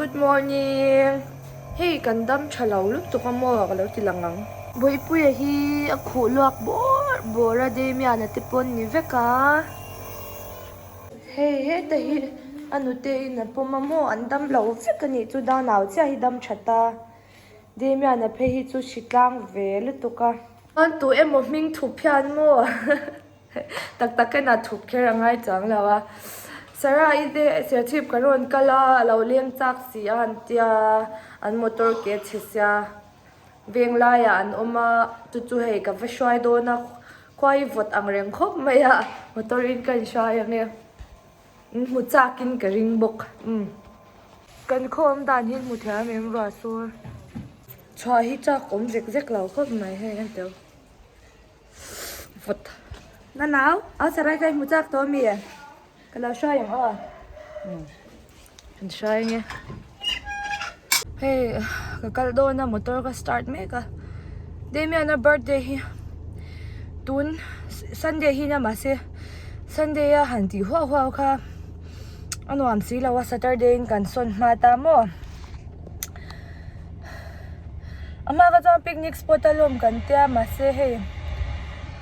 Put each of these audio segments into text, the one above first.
Good morning. Hei kan dam tha lo lutuk a maw ka lo ti lang ang. Bawihpuia hi a khuh luak bawrh bawrh a Damian-a te pawn ni vek a. Hei heta hi a nute in a pawm a maw an dam lo vek a nih chu Danau chiah hi dam that a Damian-a phei hi chu hri tlang ve lutuk a. Chuan tu emaw hming thup hian maw. Tak tak in a thup kher a ngai chang lo a, Sarah i te serchhip ka rawn kal a, a lo leng chak si a an tia, an motor ke chhe sia, veng laiah an awm a, chu chu hei ka va hruai dawn a, khua hi vawt ang reng khawp mai a, motor in ka inhruai ang e, in hmu chak in ka ring bawk umm. Kan khaw awm dan hi hmu thiam em ruah sur chhuah hi chak awm zek zek lo khawp mai hei a tel. Vawt. Na nau, au sarai ka hmu chak tawh ami? Ka lo hruai ang aw. Kan hruai ange. Hei ka kal dawn a motor ka start mek a. Damian a birthday hi tun Sunday hi nia mahse Sunday a han tih huau huau kha a nuam si lo a Saturday in kan sawn hma ta maw. A hma kha chuan picnic spot a lawm kan tia mahse hei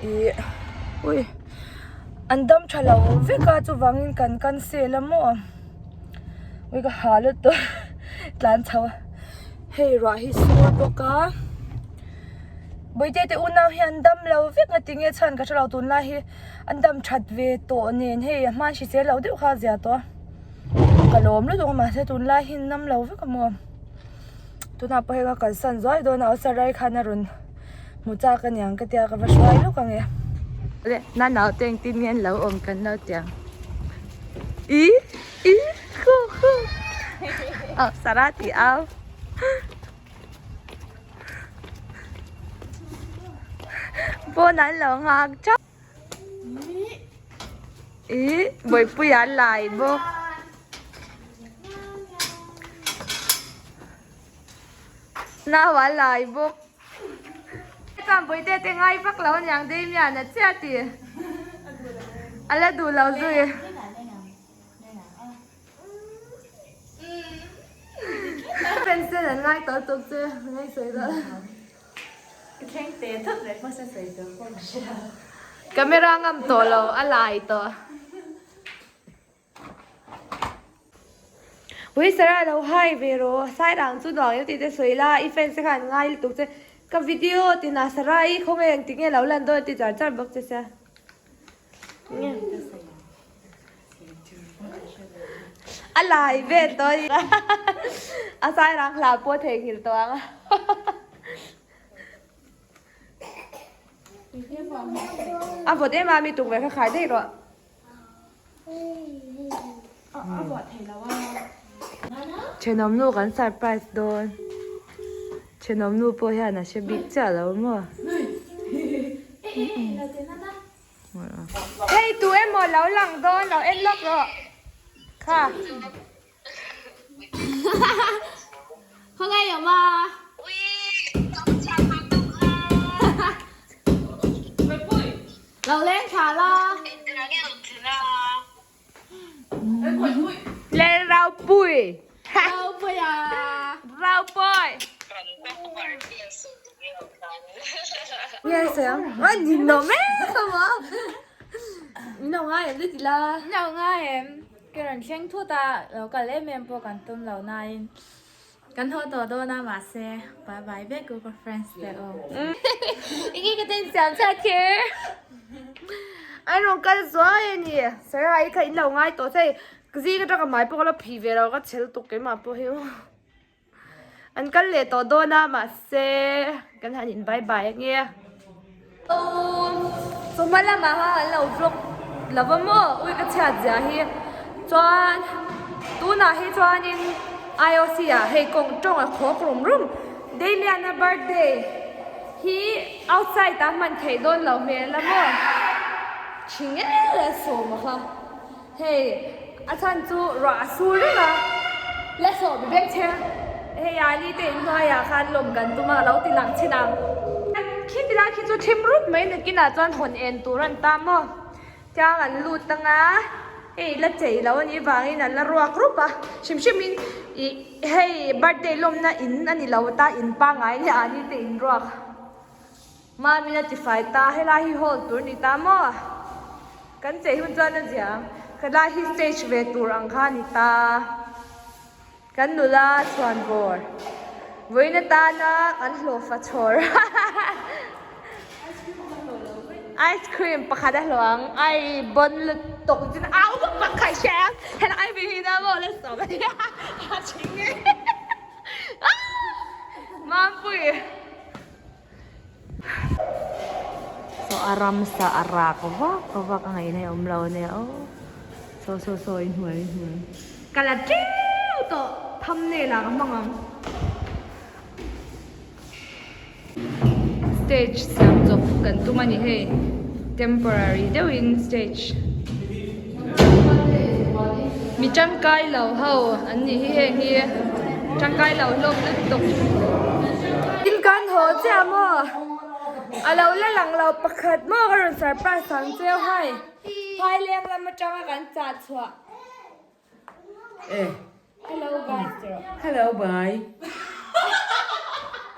ih ui an dam tha lo vek a chuvangin kan cancel a maw ui ka ha lutuk tlan chho a hei ruah hi sur bawk a bawihte te unau hi an dam lo vek a tinge chhan ka hrelo tunlai hi an dam that ve tawh nen hei a hma hrisel lo deuh kha a zia tawh a. Ka lawm lutuk a mahse tunlai hi an nam lo vek a maw tunah pawh hei ka kalsan zuai dawn a awsarai khan a rawn hmu chak a niang ka tia ka va hruai lawk ang e le na naute engtin nge an lo awm kan lo ti ang i i khu khu aw sara tih au pawn an lo nghak thap. Ih bawihpui an lai bawk. Nau an lai bawk. Chuan bawihte te ngai vak lo aniang Damian a chiah ti. A la duh lo zui. Pencil an ngai tawh tuk chu ngai sawi dawn. Thleng te thut mai pawh se sawi tur pawh ka hre lo. Camera ngam tawh lo a lai tawh. Ui Sarah lo hai ve rawh sai rang chu nuam em tih te sawi la i fans te khan an ngai lutuk che ka video tinah Sarah i khawnge engtik nge lo lan dawn ti char char bawk che sia. A lai vel tawh a ni. A sai rang hla pawh a theihnghilh tawh ang a. A vawt em a mi tukverh kha khai daih rawh. Thenawm nu kan surprise dawn. Thenawm nu pawh hian a hre bik chiah lo maw. Hei tu emaw lo lang dawn lo en lawk rawh kha. Khawngaih awm a. Lo leng thla la. Lel rau pui. Rau pui a. Rau pui. Yes, em. Ai nhìn nó mẹ không ạ? Nhìn nó ngay em rất là. Nó ngay em. Cái lần khen thu ta, lo cả lẽ em po kan tum lo na in. Kan ho to do na ma se. Bye bye ve ku ka friends te o. Iki ka tin siam cha khe. Ai rong kal zuai ani. Sarah ai kha in lo ngai to sei. Zi ka ta ka mai po ka la phi ve lo ka chel tuk ke ma po hi. An kal leh tawh dawn a mahse kan han in bye bye ange. Chawhma lamah khan an lo vlog lo va maw ui ka chhiat zia hi chuan tunah hi chuanin I_O_C ah hei kawng tawng a khawk rum rum Damian-a birthday hi outside ah hman theih dawn lo hmel a maw thi ngei a sawm a kha. Hei a chhan chu ruah a sur reng a, la sawm vek che hei a ni te inhnuaiah khan lawm kan tum a ka lo ti lang chin ang. Khi ti lai khi chu thim rup mai nakinah chuan hawn en tur a ni ta maw tiang an lut ang a. Hei la chei lo a nih vangin an la ruak rup a, hrim hrim in ih hei birthday lawmna in a ni lo ta in pangngai nia ah ni te in ruak Mamin a tifai ta, helai hi hall tur ni ta maw? Kan chei hun chuan a zia ang, helai hi stage ve tur ang kha a ni ta. Kan nula chhuan bawr. Vawiin atana kan hlawhfa chhawr. Ice cream pakhat a hlawh ang. Ai bon lutuk tin au vak vak kha i hria ang. Helai mi hi na maw la sawm a nia. A ching e. Mampui. Saw a ramsa a rak vak vak a ngaihna hi a awm lo ania aw saw saw saw inhnuai inhnuai. Ka la teuh tawh thumbnail ah ka hmang ang. Stage siam chawp kan tum a ni hei temporary deuhin stage mi tangkai lo ho an nih hi heng hi tangkai lo hlawm lutuk. In kan haw chiah maw a lo la lang lo pakhat maw ka rawn surprise ang cheu hai phaileng lam atanga kan chah chhuah. Hello guys tiro. Hello bye.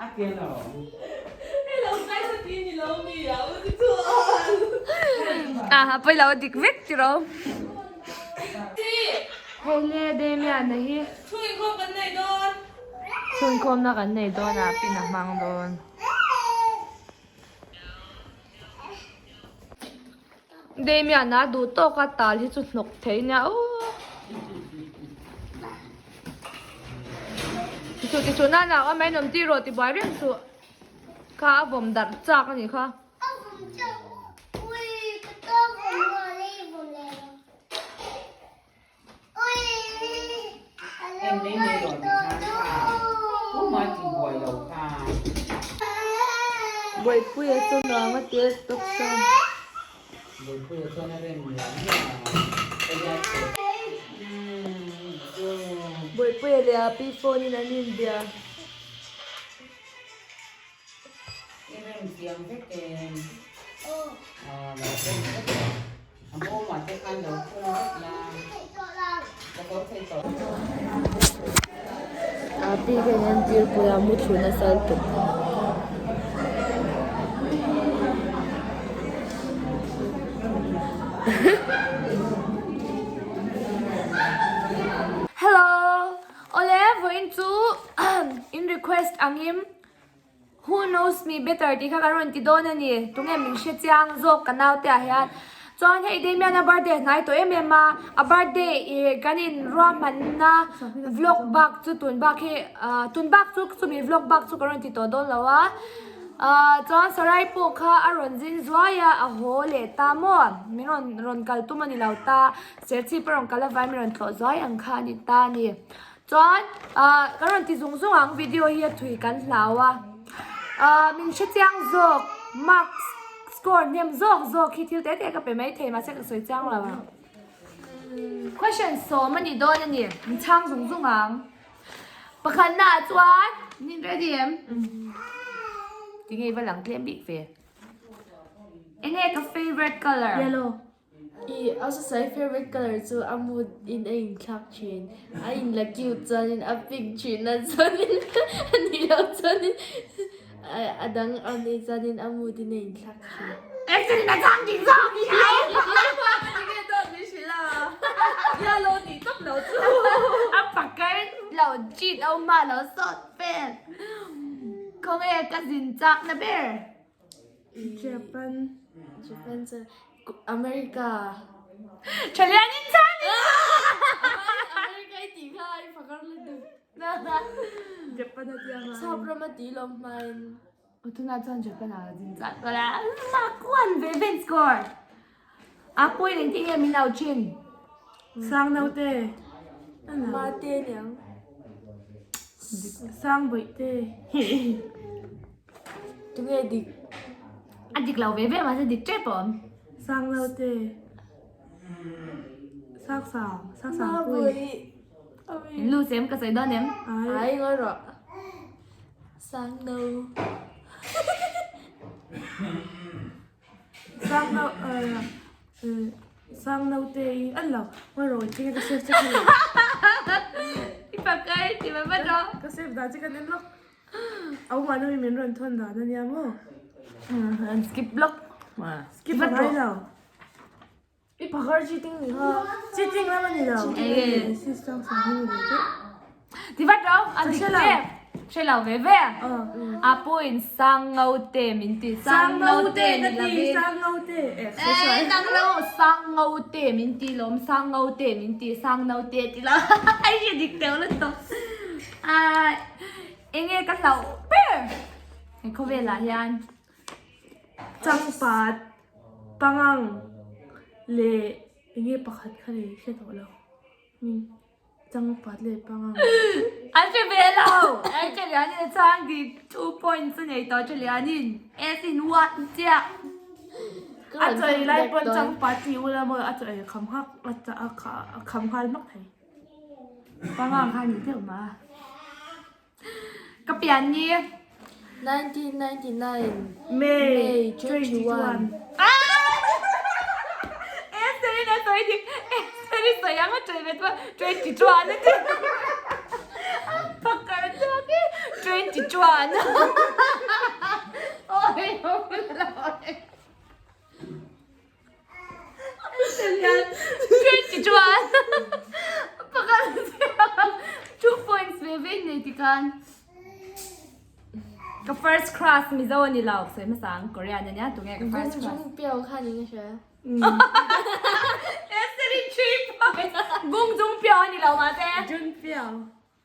A ke lo. Hello guys a ti ni lo mi a u ti chu. Ah poi lo dik vek tiro. Hei le Damian a hi. Chhungkhawm kan nei dawn. Chhungkhawm na kan nei dawn a pin a hmang dawn. Damian a duh tawk a tal hi chu hnawk thei nia aw Tichu tichu na na awm mai nawm tih rawh ti buai reng suh kha a vawm darh chak a nih kha. Buaipuia chu nuam a ti a tawp chuan. Buaipuia leh a pi phone in an inbia. A pi hian entir pui a mu thlu nasa lutuk. Hello awle vawiin chu in request angin Who knows me better tih kha kan rawn ti dawn a ni. Tunge min hre chiang zawk ka naute ah hian. Chuan hei Damian a birthday a hnai tawh em em a, a birthday ih kan in ruahmanna vlog bak chu tun bak hi ah tun bak chu chumi vlog bak chu ka rawn ti tawh dawn lo a. Ah chuan Sarai pawh kha a rawn zin zuai a, a haw leh ta maw? Min rawn rawn kal tum a ni lo ta, Serchhip a rawn kal avangin min rawn tlawh zuai ang kha a ni ta a ni. Chuan ah ka rawn ti zung zung ang video hi a thui kan hlau a ah min hre chiang zawk marks score hnem zawk zawk hi thil te te ka pe mai thei mahse ka sawi chiang lo ang question sawm a ni dawn a ni min chhang zung zung ang pakhat na ah chuan min ready em tinge i va lang tlem bik ve enge ka favourite colour yellow. I a sawi favorite color chu a mood in a inthlak thin. A in la cute chuanin a pink thin a chuanin a nih loh chuanin a dang a nih chuanin a mood in a inthlak thin. Accident a chang dik zawk i hau. A pakar lo cheat ho hma lo sawt vel. Khawnge ka zin chak na ber. Japan Japan chu America Thalian in chhan in America i tih kha i phakar lutuk Japan a tia hma Sap ram a tih lawm hma in Tunah chuan Japan ah zin chak tawh la Makuan ve ven score A pawi engtin nge min lo chin Sang naute Mate niang Sang bawihte Tunge dik? A dik lo ve ve mahse dik tep a awm. Sang naute Sang sang sang sang pui. In lu sem ka sawi dawn em? Ai ngawi rawh. Sang no. Sang no. Sang naute i an lo ngawi rawh tinge ka save che kha lo. I pakar ti va va rawh. Ka save dan che kan en lawk. A awmah nami min rawn thawn dan ania maw. An skip lawk. Skip a ngai lo. I pakar cheating ni kha. Cheating lam a ni lo. Enge. Sister sang hi ni lo te. Ti vat rawh a dik che. Hre lo ve ve. A pawhin sang ngaute min ti. Sang ngaute ka ti. Sang ngaute. Eh nang lo sang ngaute min ti lawm. Sang ngaute min ti. Sang naute ti lo. Ai hre dik teuh lutuk. Ah enge ka hlauh ber. He khawvelah hian. Changpat pangang leh enge pakhat kha nei hre tawh lo. Changpat leh pangang. An hre ve lo. An hre lianin a chang dik 2 points a nei tawh hre lianin S in 1 chiah. A chaw ei lai pawn changpat tih ula maw a chaw ei a kham nghak a kham nghal hmak thei. Pangang kha ni deuh mah. Ka pian ni. 1999 May 21. Esther in a sawi dik. Esther i sawi ang a tawih ve chuan 21 a ti. A pakar chuak e. 21. Awi lo lo. 21. Pakar chuak. 2 points ve ve in nei tikhan. Ka first crush Mizo a ni lo, sawi hmasa ang Korean a nia tunge ka first crush. Gung Jung Pyo kha ni ka hria. Esther in 3 points. Gung Jung Pyo a ni lo mahse. Jun Pyo.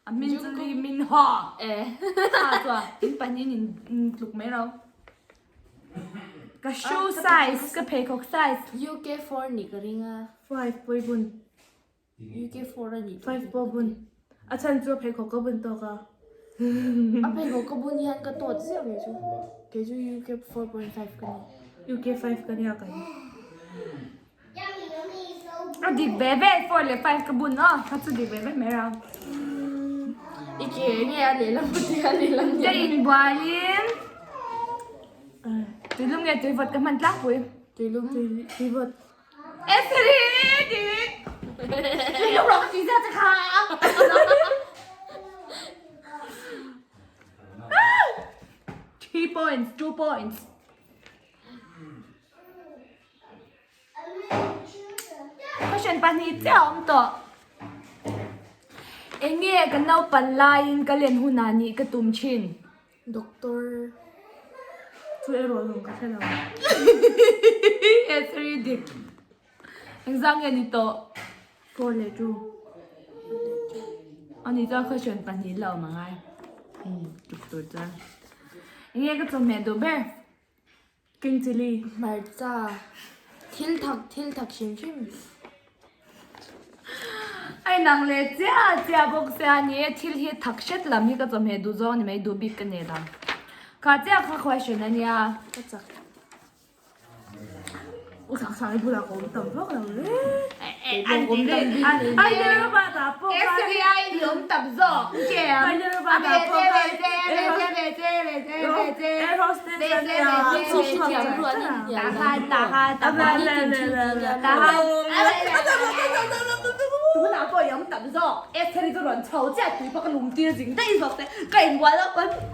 A hmin chu Lee Min Ho. Eh. Kha chuan in pahnihin in tluk mai ro. Ka shoe size, ka pheikhawk size. UK 4 ni ka ring a. 5 pawh i bun. UK 4 a nih 5 pawh bun. A chhan chu a pheikhawk ka bun tawk a. A pheikhawk ka bun hian ka tawt ziah kei chu. Kei chu UK 4.5 ka ni. UK 5 ka nia ka ni. A dik ve ve 4 leh 5 ka bun a. Kha chu dik ve ve mai rau. I ke nge a lehlam a tia lehlam Ka inbualin tuilum nge tuivawt ka hman tlangpui. Tuilum. Tuivawt. Esri dik. Tuilum rawh ka ti zia che kha. 3 points, 2 points. Question pahnih chiah a awm tawh. Enge ka naupan laiin ka len hunah nih ka tum thin. Doctor chu erawh lawng ka hre lo. Esri dik. Engzah nge ni tawh? 4 leh 2. Ani chuan question pahnih la awm angai. Umm tuk tur chuan. Enge ka chawhmeh duh ber? King chilli. Hmarcha. Thil thak thil thak hrim hrim. A inang leh chiah chiah bawk sia ni e thil hi thak hret lam hi ka chawhmeh duh zawng a ni mai duh bik ka nei lo. Kha chiah kha question a nia. Ka chak. U sang sang i bulah ka awm tam vak lo le. Hyderabad ah pawh khan SBI i awm tam zawk Hyderabad ah pawh khan air hostess a nia Tunah pawh i awm tam zawk Esther-i chu rawn chho chiah tui pawh ka lum tir zing daih zawk te ka inbual a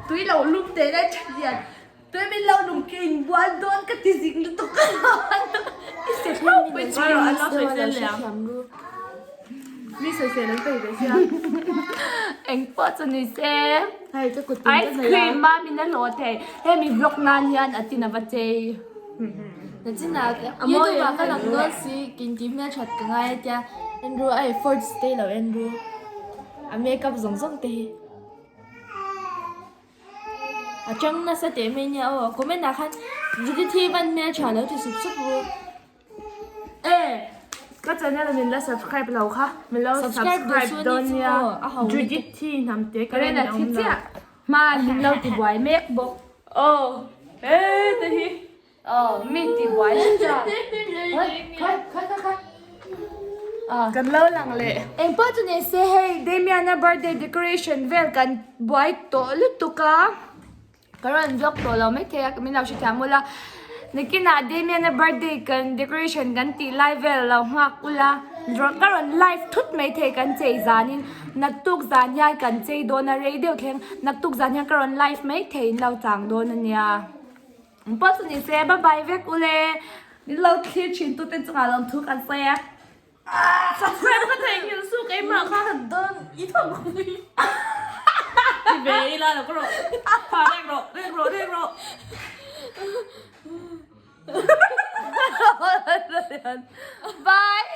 tui lo lum teh lai tha hian Tui min lo lung ke in bual dawn ka ti zing lutuk ka i se hlauh mai chu. An lo sawisel leh ang. Mi sawisel an peih ve sia. Eng pawh chu ni se. Hei ka kut tin ka Ice hnawih a. cream ma min a hlawh thei. Hemi vlog nan hian a tin a va chei. Nachinah YouTube ah ka lang dawn si kin ti hmelthat ka ngai a tia Andrew a efforts te lo Andrew a makeup zawng zawng te hi. A chang nasa teh mai nia aw comment ah khan Judith hi van hmel tha lo ti sup sup ru. E ka channel min la subscribe lo kha min lo subscribe dawn nia Judith hi hnam te ka ren a awm lo. Hma min lo ti buai mek bawk. Aw e te hi. Aw mi ti buai mek chuan. Khai khai khai khai. Kan lo lang leh. Eng pawh chu ni se hei Damian-a birthday decoration vel kan buai tawh lutuk a, ka rawn vlog tawh lo maithei a, min lo hrethiam ula. Nakinah Damian-a birthday kan decoration kan tih lai vel lo nghak ula ka rawn live thut mai thei kan chei zanin naktuk zan hian kan chei dawn a rei deuh thleng naktuk zan hian ka rawn live mai thei in lo chang dawn a nia. Ang pawh chu ni se bye bye vek ule min lo thlir thin tute chungah lawmthu kan sawi a. Subscribe ka theihnghilh su keimah kha ka dawn i thawk hui. Ti ve ila lo ka rawh. Pha rek rawh rek rawh rek rawh. Bye.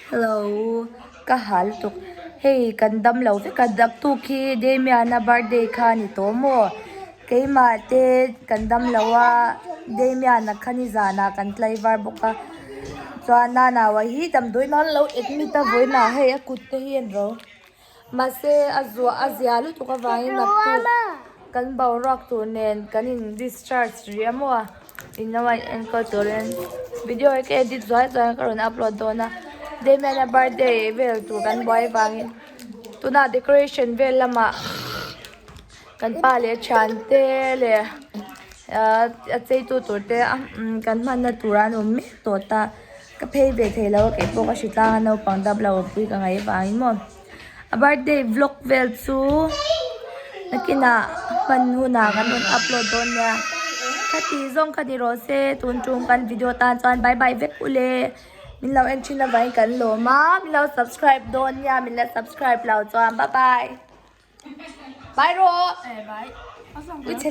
Hello ka hal tuk hei kan dam lo vek a daktuk hi Damian-a birthday kha a ni tawh maw? Keimah te kan dam lo a, Damian-a kha nizanah kan tlaivar bawk a, chuan Nanaua hi damdawi nan lo admit a vawiinah hei a kut te hi a ni ro. Mahse a zuah a zia lutuk avangin naktuk kan boruak tur nen kan in discharge rih a maw a, in lo a enkawl turin video hi ka edit zuai zuai a ka rawn upload dawn a, Damian-a birthday vel tur kan buai avangin tunah decoration vel lamah. Kan pa leh thiante leh ahh a cheitu tur te kan hmanna tur an awm mek tawh ta ka phei ve thei lo a kei pawh ka hri tlang a naupang dap lo a pui ka ngaih avangin maw a birthday vlog vel chu nakinah hman hunah kan rawn upload dawn nia khati zawng kha ni rawh se tun tum kan video tan chuan bye bye vek u le min lo en thin avangin kan lawm a min lo subscribe dawn nia min la subscribe lo chuan bye bye. Bye rawh. Bye. Ui chhe chhe.